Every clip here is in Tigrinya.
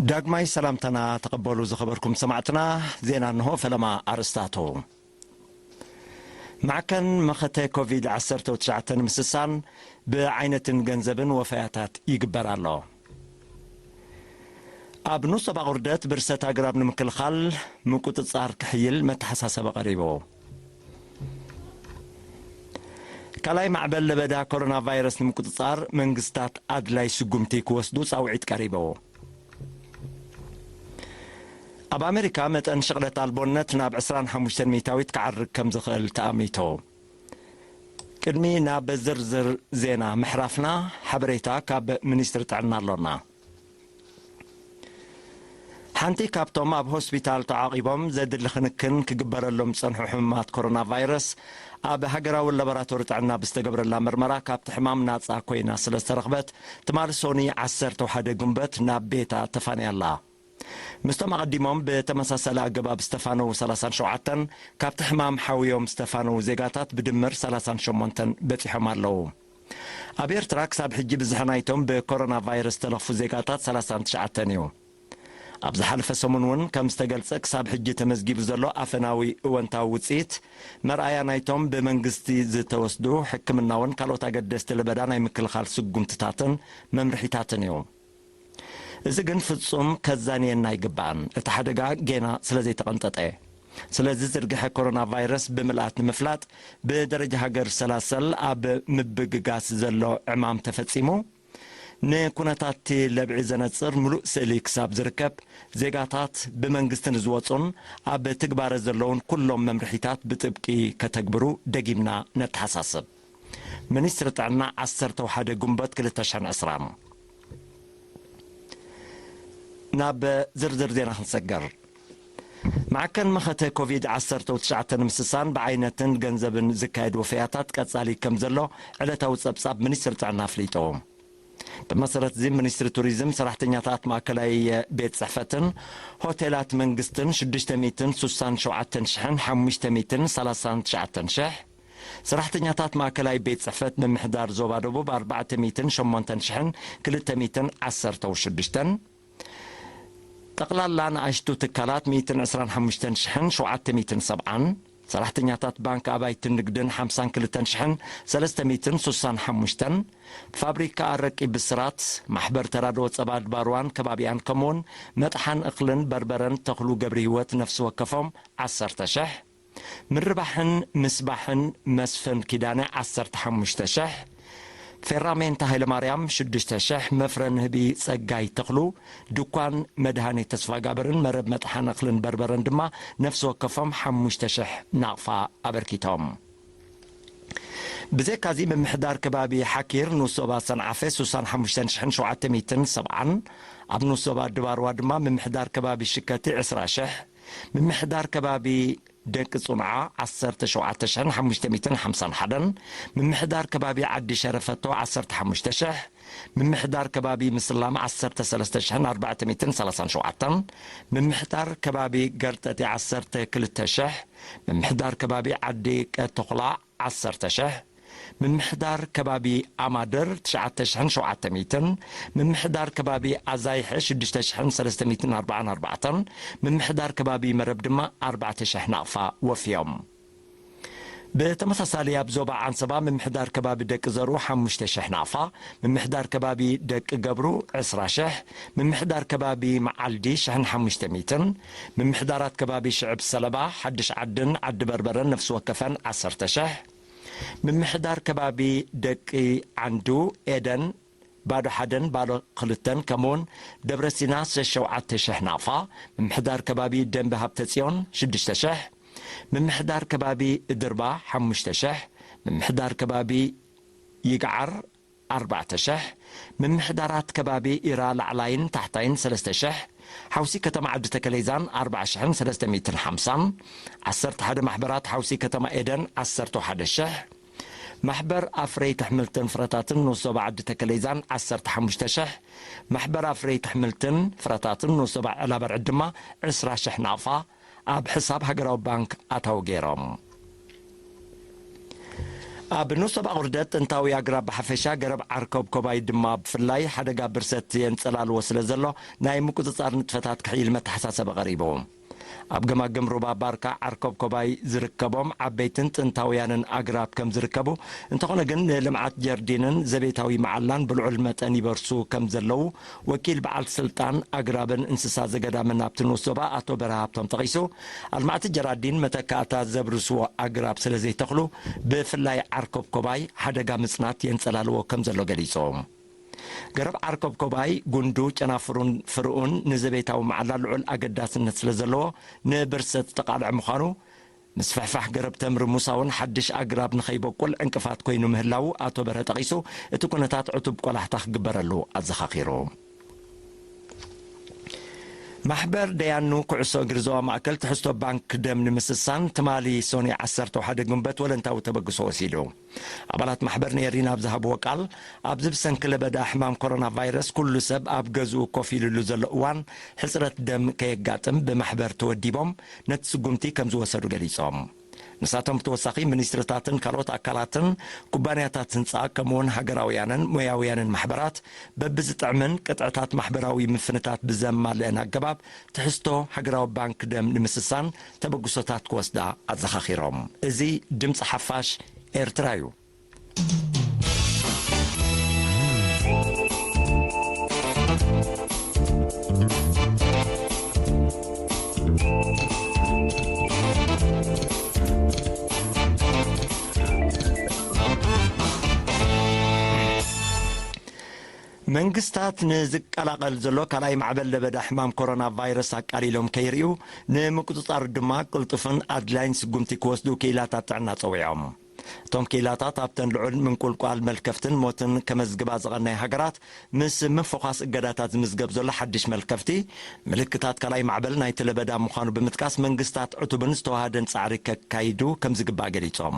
ዳግማይ ሰላምታና ተቐበሉ ዝኸበርኩም ሰማዕትና። ዜና እንሆ፣ ፈለማ ኣርእስታቱ። ማዕከን መኸተ ኮቪድ ዓሰርተ ትሽዓተ ንምስሳን ብዓይነትን ገንዘብን ወፈያታት ይግበር ኣሎ። ኣብ ንሶባ ቁርደት ብርሰት ኣግራብ ንምክልኻል ምቁጽጻር ክሕይል መተሓሳሰቢ ቀሪቡ። ካልኣይ ማዕበል ለበዳ ኮሮና ቫይረስ ንምቁጽጻር መንግስታት ኣድላይ ስጉምቲ ክወስዱ ጻውዒት ቀሪቡ። ኣብ ኣሜሪካ መጠን ሽቕለት ኣልቦነት ናብ ዕስራን ሓሙሽተን ሚእታዊት ክዓርግ ከም ዝኽእል ተኣሚቱ። ቅድሚ ናብ ዝርዝር ዜና ምሕራፍና፣ ሓበሬታ ካብ ሚኒስትሪ ጥዕና ኣሎና። ሓንቲ ካብቶም ኣብ ሆስፒታል ተዓቒቦም ዘድሊ ክንክን ክግበረሎም ዝጸንሑ ሕሙማት ኮሮና ቫይረስ ኣብ ሃገራዊ ላቦራቶሪ ጥዕና ብዝተገብረላ ምርመራ ካብቲ ሕማም ናጻ ኮይና ስለ ዝተረኽበት፣ ትማሊ ሶኒ ዓሰርተ ሓደ ጉንበት ናብ ቤታ ተፋንያ ኣላ። ምስቶም ኣቐዲሞም ብተመሳሳሊ ኣገባብ ዝተፋነዉ ሰላሳን ሸውዓተን፣ ካብቲ ሕማም ሓውዮም ዝተፋነዉ ዜጋታት ብድምር ሰላሳን ሸሞንተን በጺሖም ኣለዉ። ኣብ ኤርትራ ክሳብ ሕጂ ብዝሒ ናይቶም ብኮሮና ቫይረስ ዝተለኽፉ ዜጋታት ሰላሳን ትሽዓተን እዩ። ኣብ ዝሓለፈ ሰሙን እውን ከም ዝተገልጸ፣ ክሳብ ሕጂ ተመዝጊቡ ዘሎ ኣፈናዊ እወንታዊ ውጽኢት መርኣያ ናይቶም ብመንግስቲ ዝተወስዱ ሕክምናውን ካልኦት ኣገደስቲ ለበዳ ናይ ምክልኻል ስጉምትታትን መምርሒታትን እዩ። እዚ ግን ፍጹም ከዛንየና ኣይግባእን፣ እቲ ሓደጋ ጌና ስለ ዘይተቐንጠጠ። ስለዚ ዝርግሐ ኮሮና ቫይረስ ብምልኣት ንምፍላጥ፣ ብደረጃ ሃገር ሰላሰል ኣብ ምብግጋስ ዘሎ ዕማም ተፈጺሙ፣ ንኩነታት እቲ ለብዒ ዘነጽር ምሉእ ስእሊ ክሳብ ዝርከብ፣ ዜጋታት ብመንግስቲ ንዝወጹን ኣብ ትግባረ ዘለዉን ኩሎም መምርሒታት ብጥብቂ ከተግብሩ ደጊምና ነተሓሳስብ። ሚኒስትሪ ጥዕና፣ ዓሰርተ ሓደ ጉንበት ክልተ ሽሕን ዕስራን። ናብ ዝርዝር ዜና ክንሰገር። ማዕከን መኸተ ኮቪድ ዓሰርተ ትሽዓተ ንምስሳን ብዓይነትን ገንዘብን ዝካየድ ወፈያታት ቀጻሊ ከም ዘሎ ዕለታዊ ጸብጻብ ሚኒስትሪ ጥዕና ኣፍሊጡ። ብመሰረት እዚ፣ ሚኒስትሪ ቱሪዝም፣ ሰራሕተኛታት ማእከላይ ቤት ጽሕፈትን ሆቴላት መንግስትን ሽዱሽተ ሚእትን ስሳን ሸውዓተን ሽሕን ሓሙሽተ ሚእትን ሰላሳን ትሽዓተን ሽሕ፣ ሰራሕተኛታት ማእከላይ ቤት ጽሕፈት ምምሕዳር ዞባ ደቡብ ኣርባዕተ ሚእትን ሸሞንተን ሽሕን ክልተ ሚእትን ዓሰርተ ሽዱሽተን፣ ጠቕላላ ንኣሽቱ ትካላት ሚእትን ዕስራን ሓሙሽተን ሽሕን ሸውዓተ ሚእትን ሰብዓን፣ ሰራሕተኛታት ባንክ ኣባይትን ንግድን ሓምሳን ክልተን ሽሕን ሰለስተ ሚእትን ስሳን ሓሙሽተን፣ ፋብሪካ ኣረቂ ብስራት፣ ማሕበር ተራድኦ ጸባ ድባርዋን ከባቢኣን፣ ከምኡውን መጥሓን እኽልን በርበረን ተኽሉ ገብረ ህይወት ነፍሲ ወከፎም ዓሰርተ ሽሕ፣ ምርባሕን ምስባሕን መስፍን ኪዳነ ዓሰርተ ሓሙሽተ ሽሕ፣ ፌራሜንታ ሃይለማርያም ሽዱሽተ ሽሕ፣ መፍረ ንህቢ ጸጋይ ተኽሉ፣ ድኳን መድሃኔ ተስፋጋብርን መረብ መጥሓን እኽልን በርበረን ድማ ነፍሲ ወከፎም ሓሙሽተ ሽሕ ናቕፋ ኣበርኪቶም። ብዘካዚ ምምሕዳር ከባቢ ሓኪር ንኡስ ዞባ ሰንዓፈ ስሳን ሓሙሽተን ሽሕን ሸውዓተ ሚእትን ሰብዓን፣ ኣብ ንኡስ ዞባ ድባርዋ ድማ ምምሕዳር ከባቢ ሽከቲ ዕስራ ሽሕ፣ ምምሕዳር ከባቢ ደቂ ጽኑዓ ዓሰርተ ሸውዓተ ሽሕን ሓሙሽተ ሚእትን ሓምሳን ሓደን፣ ምምሕዳር ከባቢ ዓዲ ሸረፈቶ ዓሰርተ ሓሙሽተ ሽሕ፣ ምምሕዳር ከባቢ ምስላም ዓሰርተ ሰለስተ ሽሕን ኣርባዕተ ሚእትን ሰላሳን ሸውዓተን፣ ምምሕዳር ከባቢ ገርጠጢ ዓሰርተ ክልተ ሽሕ፣ ምምሕዳር ከባቢ ዓዲ ቀተኹላ ዓሰርተ ሽሕ፣ ምምሕዳር ከባቢ ኣማድር ትሽዓተ ሽሕን ሸውዓተ ሚእትን፣ ምምሕዳር ከባቢ ኣዛይሐ ሽዱሽተ ሽሕን ሰለስተ ሚእትን ኣርባዓን ኣርባዕተን፣ ምምሕዳር ከባቢ መረብ ድማ ኣርባዕተ ሽሕ ናቕፋ ወፍዮም። ብተመሳሳሊ ኣብ ዞባ ዓንሰባ ምምሕዳር ከባቢ ደቂ ዘሩ ሓሙሽተ ሽሕ ናቕፋ፣ ምምሕዳር ከባቢ ደቂ ገብሩ ዕስራ ሽሕ፣ ምምሕዳር ከባቢ መዓልዲ ሽሕን ሓሙሽተ ሚእትን፣ ምምሕዳራት ከባቢ ሽዕብ ሰለባ፣ ሓድሽ ዓድን ዓዲ በርበረን ነፍሲ ወከፈን ዓሰርተ ሽሕ፣ ምምሕዳር ከባቢ ደቂ ዓንዱ ኤደን ባዶ ሓደን ባዶ ክልተን፣ ከምኡውን ደብረ ሲና ሸውዓተ ሽሕ ናቕፋ፣ ምምሕዳር ከባቢ ደንበ ሃብተ ጽዮን ሽዱሽተ ሽሕ፣ ምምሕዳር ከባቢ ድርባ ሓሙሽተ ሽሕ፣ ምምሕዳር ከባቢ ይግዓር ኣርባዕተ ሽሕ፣ ምምሕዳራት ከባቢ ኢራ ላዕላይን ታሕታይን ሰለስተ ሽሕ፣ ሓውሲ ከተማ ዓዲ ተከሌዛን ኣርባዓ ሽሕን ሰለስተ ሚእትን ሓምሳን፣ ዓሰርተ ሓደ ማሕበራት ሓውሲ ከተማ ኤደን ዓሰርተ ሓደ ሽሕ፣ ማሕበር ኣፍረይቲ ኣሕምልትን ፍረታትን ንኡስ ዞባ ዓዲ ተከሌዛን ዓሰርተ ሓሙሽተ ሽሕ፣ ማሕበር ኣፍረይቲ ኣሕምልትን ፍረታትን ንኡስ ዞባ ዕላበርዕድ ድማ ዕስራ ሽሕ ናቕፋ ኣብ ሕሳብ ሃገራዊ ባንክ ኣታዊ ገይሮም። ኣብ ንሶብ ኣቑርደት ጥንታዊ ኣግራብ ብሓፈሻ፣ ገረብ ዓርከብኮባይ ድማ ብፍላይ፣ ሓደጋ ብርሰት የንጸላልዎ ስለ ዘሎ፣ ናይ ምቁጽጻር ንጥፈታት ክሕይል መተሓሳሰቢ ቀሪቡ። ኣብ ገማግም ሩባ ባርካ ዓርከብኮባይ ዝርከቦም ዓበይትን ጥንታውያንን ኣግራብ ከም ዝርከቡ፣ እንተኾነ ግን ንልምዓት ጀርዲንን ዘቤታዊ መዓላን ብልዑል መጠን ይበርሱ ከም ዘለዉ ወኪል በዓል ስልጣን ኣግራብን እንስሳ ዘገዳምን ኣብቲ ንኡስ ዞባ ኣቶ በርሀ ሃብቶም ጠቒሱ፣ ኣልማዕቲ ጀራዲን መተካእታ ዘብርስዎ ኣግራብ ስለ ዘይተኽሉ፣ ብፍላይ ዓርከብኮባይ ሓደጋ ምጽናት የንጸላልዎ ከም ዘሎ ገሊጹ። ገረብ ዓርከብኮባይ ጉንዱ፣ ጨናፍሩን ፍርኡን ንዘቤታዊ መዓላ ልዑል ኣገዳስነት ስለ ዘለዎ፣ ንብርሰት ዝተቓልዐ ምዃኑ፣ ምስፍሕፋሕ ገረብ ተምሪ ምውሳውን ሓድሽ ኣግራብ ንኸይበቁል ዕንቅፋት ኮይኑ ምህላዉ ኣቶ በርሀ ጠቒሱ፣ እቲ ኩነታት ዕቱብ ቆላሕታ ክግበረሉ ኣዘኻኺሩ። ማሕበር ደያኑ ኩዕሶ እግሪ ዞባ ማእከል ትሕዝቶ ባንክ ደም ንምስሳን ትማሊ ሶኒ ዓሰርተ ሓደ ግንቦት ወለንታዊ ተበግሶ ወሲዱ። ኣባላት ማሕበር ንኤሪና ኣብ ዝሃብዎ ቃል፣ ኣብዚ ብሰንኪ ለበዳ ሕማም ኮሮና ቫይረስ ኩሉ ሰብ ኣብ ገዝኡ ኮፍ ኢሉሉ ዘሎ እዋን፣ ሕጽረት ደም ከየጋጥም ብማሕበር ተወዲቦም ነቲ ስጉምቲ ከም ዝወሰዱ ገሊጾም። ንሳቶም ብተወሳኺ ሚኒስትርታትን ካልኦት ኣካላትን ኩባንያታት ህንጻ፣ ከምኡውን ሃገራውያንን ሞያውያንን ማሕበራት በብዝጥዕምን ቅጥዕታት ማሕበራዊ ምፍንታት ብዘማልእን ኣገባብ ትሕዝቶ ሃገራዊ ባንክ ደም ንምስሳን ተበግሶታት ክወስዳ ኣዘኻኺሮም። እዚ ድምጺ ሓፋሽ ኤርትራ እዩ። መንግስታት ንዝቀላቐል ዘሎ ካልኣይ ማዕበል ለበዳ ሕማም ኮሮና ቫይረስ ኣቃሊሎም ከይርእዩ፣ ንምቁጽጻሩ ድማ ቅልጡፍን ኣድላይን ስጉምቲ ክወስዱ ክኢላታት ጥዕና ጸዊዖም። እቶም ክኢላታት ኣብተን ልዑል ምንቁልቋል መልከፍትን ሞትን ከመዝግባ ዝቐነያ ሃገራት ምስ ምፍዃስ እገዳታት ዝምዝገብ ዘሎ ሓድሽ መልከፍቲ፣ ምልክታት ካልኣይ ማዕበል ናይቲ ለበዳ ምዃኑ ብምጥቃስ፣ መንግስታት ዕቱብን ዝተዋሃደን ጻዕሪ ከካይዱ ከም ዝግባእ ገሊጾም።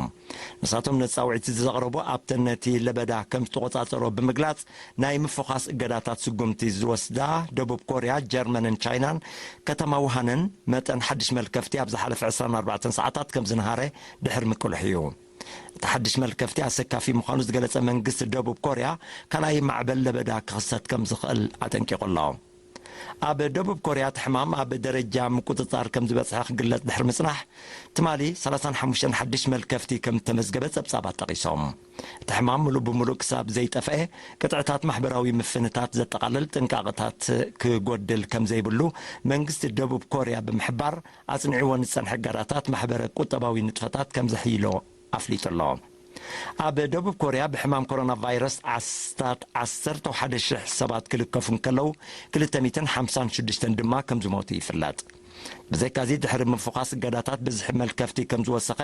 ንሳቶም ነቲ ጻውዒት እዚ ዘቕረቡ ኣብተን ነቲ ለበዳ ከም ዝተቖጻጸሮ ብምግላጽ፣ ናይ ምፍዃስ እገዳታት ስጉምቲ ዝወስዳ ደቡብ ኮርያ፣ ጀርመንን ቻይናን፣ ከተማ ውሃንን መጠን ሓድሽ መልከፍቲ ኣብ ዝሓለፈ ዕስራን ኣርባዕተን ሰዓታት ከም ዝንሃረ ድሕሪ ምቅልሑ እዩ። እቲ ሓድሽ መልከፍቲ ኣሰካፊ ምዃኑ ዝገለጸ መንግስቲ ደቡብ ኮርያ፣ ካልኣይ ማዕበል ለበዳ ክኽሰት ከም ዝኽእል ኣጠንቂቑ ኣሎ። ኣብ ደቡብ ኮርያ እቲ ሕማም ኣብ ደረጃ ምቁጽጻር ከም ዝበጽሐ ክግለጽ ድሕሪ ምጽናሕ፣ ትማሊ ሰላሳን ሓሙሽተን ሓድሽ መልከፍቲ ከም ዝተመዝገበ ጸብጻባት ጠቒሶም። እቲ ሕማም ምሉእ ብምሉእ ክሳብ ዘይጠፍአ፣ ቅጥዕታት ማሕበራዊ ምፍንታት ዘጠቓልል ጥንቃቐታት ክጎድል ከም ዘይብሉ መንግስቲ ደቡብ ኮርያ ብምሕባር፣ ኣጽኒዕዎ ንዝጸንሐ እገዳታት ማሕበረ ቁጠባዊ ንጥፈታት ከም ዘሕይሎ ኣፍሊጡ ኣሎ። ኣብ ደቡብ ኮርያ ብሕማም ኮሮና ቫይረስ ኣስታት ዓሰርተ ሓደ ሽሕ ሰባት ክልከፉ እንከለዉ፣ ክልተ ሚእትን ሓምሳን ሽዱሽተን ድማ ከም ዝሞቱ ይፍለጥ። ብዘይካዚ፣ ድሕሪ ምፍዃስ እገዳታት ብዝሒ መልከፍቲ ከም ዝወሰኸ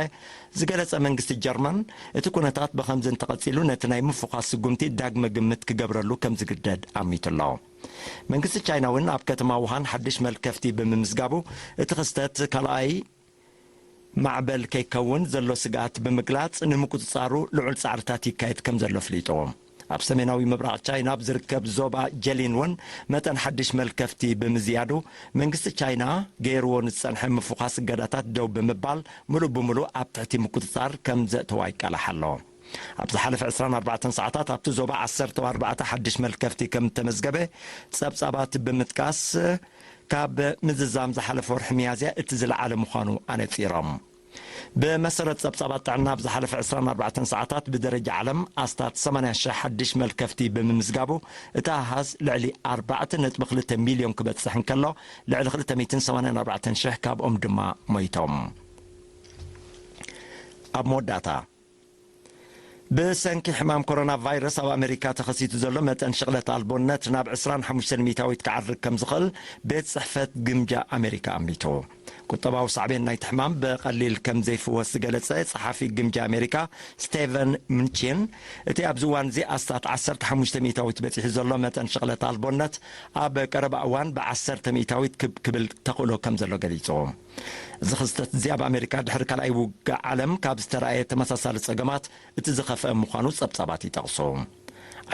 ዝገለጸ መንግስቲ ጀርመን፣ እቲ ኩነታት ብኸምዚ እንተቐጺሉ፣ ነቲ ናይ ምፍዃስ ስጉምቲ ዳግመ ግምት ክገብረሉ ከም ዝግደድ ኣሚቱ ኣሎ። መንግስቲ ቻይና እውን ኣብ ከተማ ውሃን ሓድሽ መልከፍቲ ብምምዝጋቡ፣ እቲ ክስተት ካልኣይ ማዕበል ከይከውን ዘሎ ስግኣት ብምግላጽ፣ ንምቁጽጻሩ ልዑል ጻዕርታት ይካየድ ከም ዘሎ ኣፍሊጡ። ኣብ ሰሜናዊ ምብራቕ ቻይና ኣብ ዝርከብ ዞባ ጀሊን እውን መጠን ሓድሽ መልከፍቲ ብምዝያዱ፣ መንግስቲ ቻይና ገይርዎ ንዝጸንሐ ምፍዃስ እገዳታት ደው ብምባል፣ ምሉእ ብምሉእ ኣብ ትሕቲ ምቁጽጻር ከም ዘእተዋ ይቃላሕ ኣሎ። ኣብ ዝሓለፈ ዕስራን ኣርባዕተን ሰዓታት ኣብቲ ዞባ ዓሰርተ ኣርባዕተ ሓድሽ መልከፍቲ ከም እተመዝገበ ጸብጻባት ብምጥቃስ፣ ካብ ምዝዛም ዝሓለፈ ወርሒ ሚያዝያ እቲ ዝለዓለ ምዃኑ ኣነጺሮም። ብመሰረት ጸብጻባት ጥዕና፣ ኣብ ዝሓለፈ ዕስራን ኣርባዕተን ሰዓታት ብደረጃ ዓለም ኣስታት ሰማንያ ሽሕ ሓድሽ መልከፍቲ ብምምዝጋቡ፣ እቲ ኣሃዝ ልዕሊ ኣርባዕተ ነጥቢ ክልተ ሚልዮን ክበጽሕ እንከሎ፣ ልዕሊ ክልተ ሚእትን ሰማንያን ኣርባዕተን ሽሕ ካብኦም ድማ ሞይቶም። ኣብ መወዳእታ፣ ብሰንኪ ሕማም ኮሮና ቫይረስ ኣብ ኣመሪካ ተኸሲቱ ዘሎ መጠን ሽቕለት ኣልቦነት ናብ ዕስራን ሓሙሽተን ሚእታዊት ክዓርግ ከም ዝኽእል ቤት ጽሕፈት ግምጃ ኣመሪካ ኣሚቱ። ቁጠባዊ ሳዕቤን ናይቲ ሕማም ብቐሊል ከም ዘይፍወስ ዝገለጸ ጸሓፊ ግምጃ ኣመሪካ ስቴቨን ምንቺን፣ እቲ ኣብዚ እዋን እዚ ኣስታት ዓሰርተ ሓሙሽተ ሚእታዊት በጺሑ ዘሎ መጠን ሽቕለት ኣልቦነት ኣብ ቀረባ እዋን ብዓሰርተ ሚእታዊት ክብ ክብል ተኽእሎ ከም ዘሎ ገሊጹ። እዚ ክስተት እዚ ኣብ ኣመሪካ ድሕሪ ካልኣይ ውግእ ዓለም ካብ ዝተራእየ ተመሳሳሊ ጸገማት እቲ ዝኸፍአ ምዃኑ ጸብጻባት ይጠቕሱ።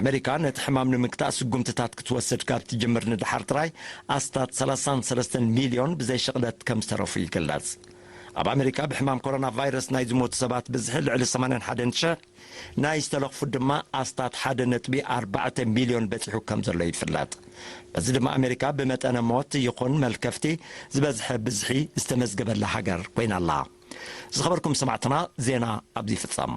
ኣመሪካ ነቲ ሕማም ንምግታእ ስጉምትታት ክትወስድ ካብ ትጅምር ንደሓር ጥራይ ኣስታት ሰላሳን ሰለስተን ሚልዮን ብዘይ ሽቕለት ከም ዝተረፉ ይግለጽ። ኣብ ኣሜሪካ ብሕማም ኮሮና ቫይረስ ናይ ዝሞቱ ሰባት ብዝሒ ልዕሊ ሰማንያን ሓደን ሽሕ፣ ናይ ዝተለኽፉ ድማ ኣስታት ሓደ ነጥቢ ኣርባዕተ ሚልዮን በጺሑ ከም ዘሎ ይፍለጥ። በዚ ድማ ኣሜሪካ ብመጠነ ሞት ይኹን መልከፍቲ ዝበዝሐ ብዝሒ ዝተመዝገበላ ሃገር ኮይና ኣላ። ዝኸበርኩም ሰማዕትና፣ ዜና ኣብዚ ይፍጸም።